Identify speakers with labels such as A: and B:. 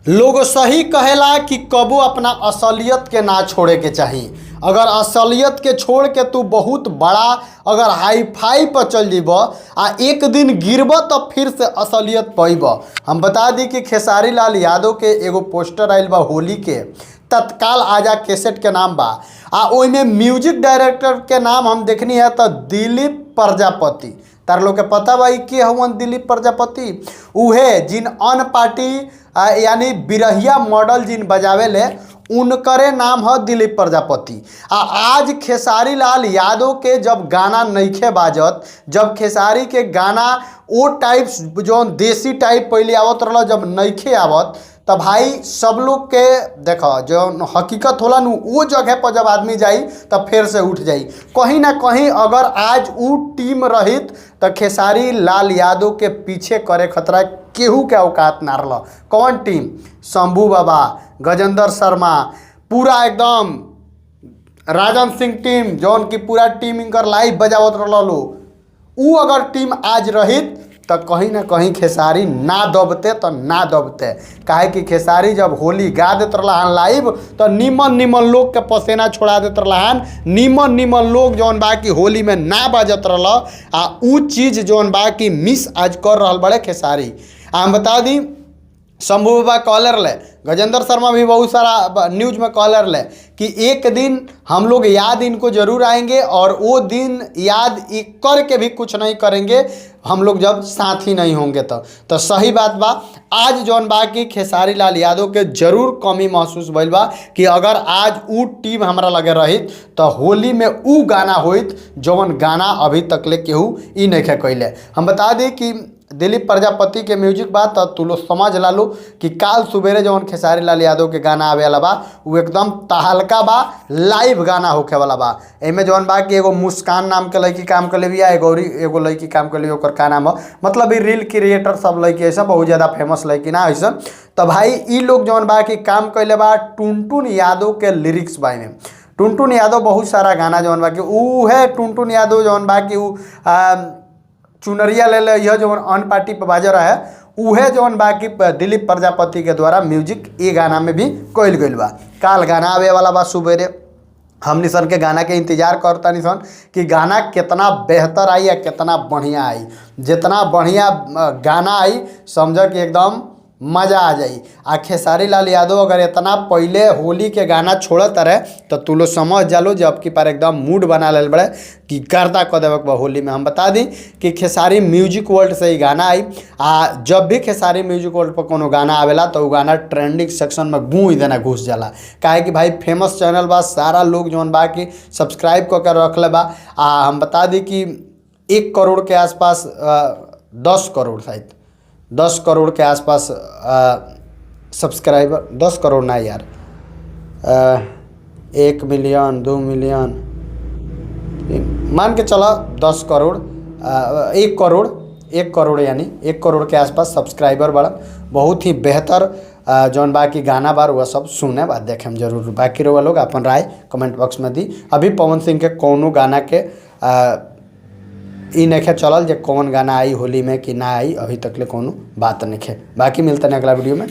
A: लोग सही कहेला कि कबो अपना असलियत के ना छोड़े के चाही। अगर असलियत के छोड़ के तू बहुत बड़ा अगर हाई फाई पर चल जीब आ एक दिन गिरब तो फिर से असलियत पैब। हम बता दी कि खेसारी लाल यादव के एगो पोस्टर आइल बा होली के, तत्काल आजा कैसेट के नाम बा आ ओइमे म्यूजिक डायरेक्टर के नाम हम देखनी है तो दिलीप प्रजापति। तार लोग के पता बा के हवन दिलीप प्रजापति, उहे जिन अन पार्टी यानी बिरहिया मॉडल जिन बजावेले उनकरे नाम है दिलीप प्रजापति। आ आज खेसारी लाल यादव के जब गाना नइखे बाजत, जब खेसारी के गाना ओ टाइप जौन देसी टाइप पहले आवत रहल जब नइखे आवत, त भाई सब लोग के देखो जौन हकीकत होला नु वो जगह पर जब आदमी जाई तब फिर से उठ जाई। कहीं ना कहीं अगर आज ऊ टीम रहित त खेसारी लाल यादव के पीछे करे खतरा केहू के औकात ना रहल। कौन टीम? शंभू बाबा, गजेंद्र शर्मा, पूरा एकदम राजन सिंह टीम जौन की पूरा टीम इनकर लाइव बजावत रहल लो। ऊ अगर टीम आज रहित तो कहीं ना कहीं खेसारी ना दबते तो ना दबते। काहे कि खेसारी जब होली गा देत रहलन लाइव तो निमन निमन लोग के पसेना छोड़ा देत रहलन, निमन निमन लोग जौन बा कि होली में ना बाजत रहल आ ऊ चीज़ जौन बा कि मिस आज कर रहल बड़े खेसारी। आ हम बता दी शंभू बाबा कहले रहले, गजेंद्र शर्मा भी बहुत सारा न्यूज में कहले रहले कि एक दिन हम लोग याद इनको जरूर आएंगे और वो दिन याद करके भी कुछ नहीं करेंगे हम लोग जब साथ ही नहीं होंगे। तो सही बात बा। आज जौन बा कि खेसारी लाल यादव के जरूर कमी महसूस भइल बा कि अगर आज ऊ टीम हमरा लगे रहित तो होली में ऊ गाना होइत जौन गाना अभी तक ले केहू ई नइखे कइले। हम बता दी कि दिलीप प्रजापति के म्यूजिक बा त तू लोग समझ लालू कि काल सुबेरे जौन खेसारी लाल यादव के गाना आवे वाला बा उ एकदम तहलका बा, लाइव गाना होखे वाला बा। एमे जौन बा कि एगो मुस्कान नाम के लड़की काम कले बिया, एगो एगो लड़की काम कले, ओकर का नाम ह, मतलब ई रील क्रिएटर सब लड़की ऐसा बहुत ज़्यादा फेमस लड़की ना ऐसा। तो भाई ई लोग जौन बा कि काम कइले बा टुनटुन यादव के लिरिक्स बा एमे। टुनटुन यादव बहुत सारा गाना जौन बा कि उ है टुनटुन यादव जौन बा कि उ चुनरिया ले ले यह जौन अन पार्टी पर बाजर है उहे जौन बा कि दिलीप प्रजापति के द्वारा म्यूजिक ए गाना में भी कइल गइल बा। काल गाना आवे वाला बा सुबेरे, हमनी सन के गाना के इंतजार करतानी सन कि गाना कितना बेहतर आई या कितना बढ़िया आई। जितना बढ़िया गाना आई समझ कि एकदम मज़ा आ जाई। आ खेसारी लाल यादव अगर इतना पहले होली के गाना छोड़त रहे तो तू लोग समझ जालो जब की पर एकदम मूड बना लेल बड़े कि गर्दा क देवे के बा होली में। हम बता दी कि खेसारी म्यूजिक वर्ल्ड से ही गाना आई आ जब भी खेसारी म्यूजिक वर्ल्ड पर कोनो गाना आवेला तो उ गाना ट्रेंडिंग सेक्शन में गूंज देना घुस जाला। काहे कि भाई फेमस चैनल बा, सारा लोग जौन बा कि सब्सक्राइब कऽ के रखले बा। आ हम बता दी कि 1 करोड़ के आसपास 10 करोड़ शायद 10 करोड़ के आसपास सब्सक्राइबर, 10 करोड़ ना यार, 1 मिलियन 2 मिलियन मान के चला 10 करोड़ 1 करोड़ 1 करोड़ यानी 1 करोड़ के आसपास सब्सक्राइबर बड़ा। बहुत ही बेहतर जौन बाकी गाना बार वह सब सुने बा देखे हम जरूर। बाकी रउआ लोग अपन राय कमेंट बॉक्स में दी। अभी पवन सिंह के कौनो गाना के ई नइखे चलल जे कौन गाना आई होली में कि ना आई, अभी तक ले कोनो बात नइखे। बाकी मिलते हैं अगला वीडियो में।